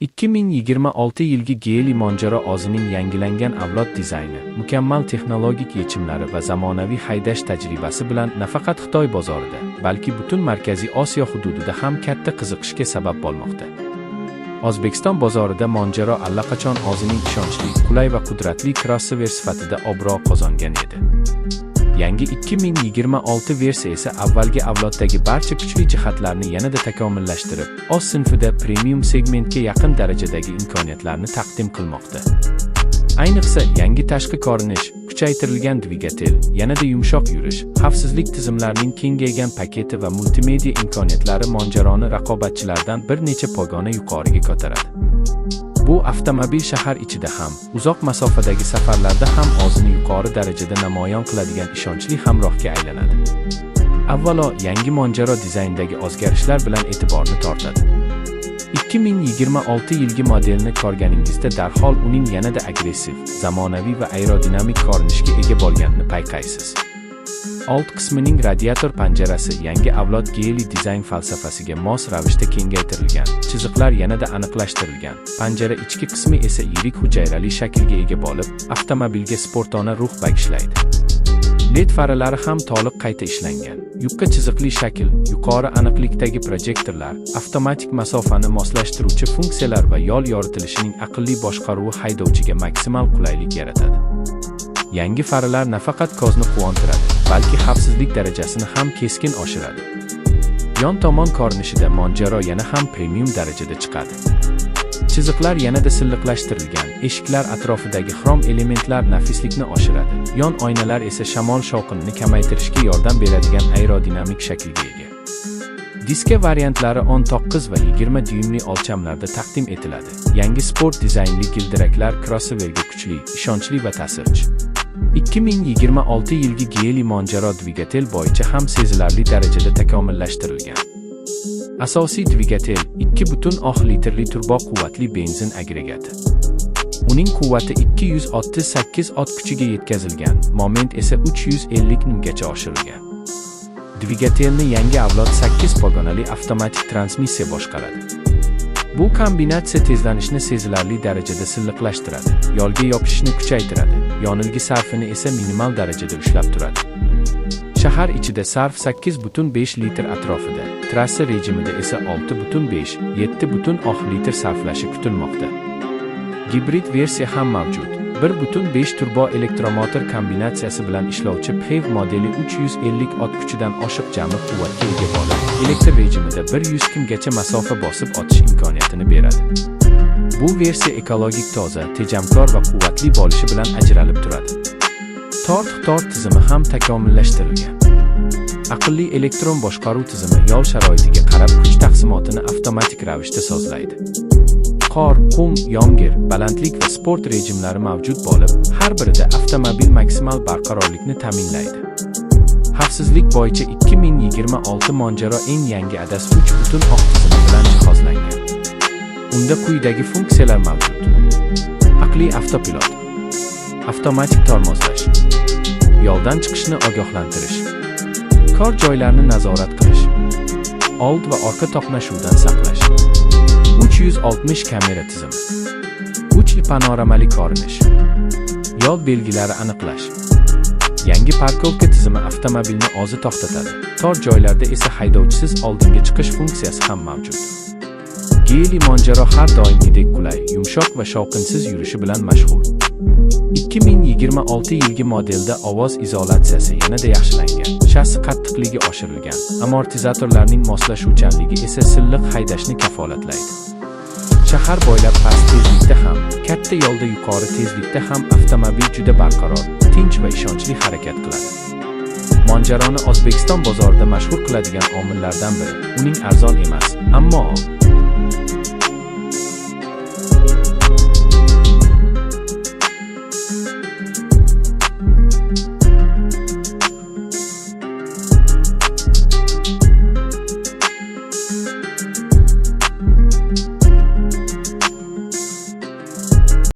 2026 yilgi Geely Monjaro o'zining yangilangan avlod dizayni, mukammal texnologik yechimlari va zamonaviy haydash tajribasi bilan nafaqat Xitoy bozorida, balki butun Markaziy Osiyo hududida ham katta qiziqishga sabab bo'lmoqda. O'zbekiston bozorida Monjaro allaqachon o'zining ishonchli, qulay va qudratli crossover sifatida obro' qozongan edi. Yangi 2026 versiya esa avvalgi avloddagi barcha kuchli jihatlarni yanada takomillashtirib, o'z sinfida premium segmentga yaqin darajadagi imkoniyatlarni taqdim qilmoqda. Ayniqsa, yangi tashqi ko'rinish, kuchaytirilgan dvigatel, yanada yumshoq yurish, xavfsizlik tizimlarining kengaygan paketi va multimedia imkoniyatlari Monjaroni raqobatchilardan bir necha pog'ona yuqoriga ko'taradi. Bu avtomobil shahar ichida ham, uzoq masofadagi safarlarda ham o'zini yuqori darajada namoyon qiladigan ishonchli hamrohga aylanadi. Avvalo, yangi Monjaro dizayndagi o'zgarishlar bilan e'tiborni tortadi. 2026 yilgi modelni ko'rganingizda darhol uning yanada agressiv, zamonaviy va aerodinamik ko'rinishga ega bo'lganini payqaysiz. Old qismining radiator panjarasi yangi avlod Geely dizayn falsafasiga mos ravishda kengaytirilgan, chiziqlar yanada aniqlashtirilgan. Panjara ichki qismi esa yirik hujayrali shaklga ega bo'lib, avtomobilga sportona ruh bag'ishlaydi. LED faralari ham to'liq qayta ishlangan. Yupqa chiziqli shakl, yuqori aniqlikdagi projektorlar, avtomatik masofani moslashtiruvchi funksiyalar va yo'l yoritilishining aqlli boshqaruvi haydovchiga maksimal qulaylik yaratadi. Yangi faralar nafaqat ko'zni quvontiradi, balki xavfsizlik darajasini ham keskin oshiradi. Yon tomon ko'rinishida Monjaro yana ham premium darajada chiqadi. Chiziqlar yanada silliqlashtirilgan, eshiklar atrofidagi xrom elementlar nafislikni oshiradi. Yon oynalar esa shamol shovqinini kamaytirishga yordam beradigan aerodinamik shaklga ega. Diska variantlari 19 va 20 dyuymli o'lchamlarda taqdim etiladi. Yangi sport dizaynli gildiraklar crossoverga kuchli, ishonchli va ta'sirchi. 2026 yilgi Geely Monjaro dvigatel bo'yicha ham sezilarli darajada takomillashtirilgan. Asosiy dvigatel 2,3 litrli turbo quvvatli benzin agregati. Uning quvvati 238 ot kuchiga yetkazilgan, moment esa 350 Nmgacha oshirilgan. Dvigatelni yangi avlod 8 pog'onali avtomatik transmissiya boshqaradi. Bu kombinatsiya tezlanishni sezilarli darajada silliqlashtiradi, yo'lga yopishishni kuchaytiradi, yonilgi sarfini esa minimal darajada ushlab turadi. Shahar ichida sarf 8,5 litr atrofida, trassa rejimida esa 6,5-7,3 litr sarflashi kutilmoqda. Gibrid versiya ham mavjud. 1,5 turbo elektromotor kombinatsiyasi bilan ishlovchi PHEV modeli 350 ot kuchidan oshiq jami quvvatga ega bo'lib, elektr rejimida 100 kmgacha masofa bosib o'tish imkoniyatini beradi. Bu versiya ekologik toza, tejamkor va quvvatli bo'lishi bilan ajralib turadi. Tort tizimi ham takomillashtirilgan. Aqlli elektron boshqaruv tizimi yo'l sharoitiga qarab kuch taqsimotini avtomatik ravishda sozlaydi. Qor, qum, yomg'ir, balandlik va sport rejimlari mavjud bo'lib, har birida avtomobil maksimal barqarorlikni ta'minlaydi. Xavfsizlik bo'yicha 2026 Monjaro eng yangi ADAS 3.0 tizimi bilan jihozlangan. Unda quyidagi funksiyalar mavjud. Aqlli avtopilot, avtomatik tormozlash, yo'ldan chiqishni ogohlantirish, kor joylarni nazorat qilish, old va orqa to'qnashuvdan saqlash, 360 kamera tizimi, 3 panoramali ko'rinish, yo'l belgilari aniqlash. Yangi парковка tizimi avtomobilni o'zi to'xtatadi. Tor joylarda esa haydovchisiz oldinga chiqish funksiyasi ham mavjud. Geely Monjaro har doimgidek qulay, yumshoq va shovqinsiz yurishi bilan mashhur. 2026 yilgi modelda ovoz izolyatsiyasi yanada yaxshilangan, shassi qattiqligi oshirilgan, amortizatorlarning moslashuvchanligi esa silliq haydashni kafolatlaydi. Shahar bo'ylab past tezlikda ham, katta yo'lda yuqori tezlikda ham avtomobil juda barqaror, tinch va ishonchli harakat qiladi. Monjaroni O'zbekiston bozorida mashhur qiladigan omillardan biri uning arzon emas, ammo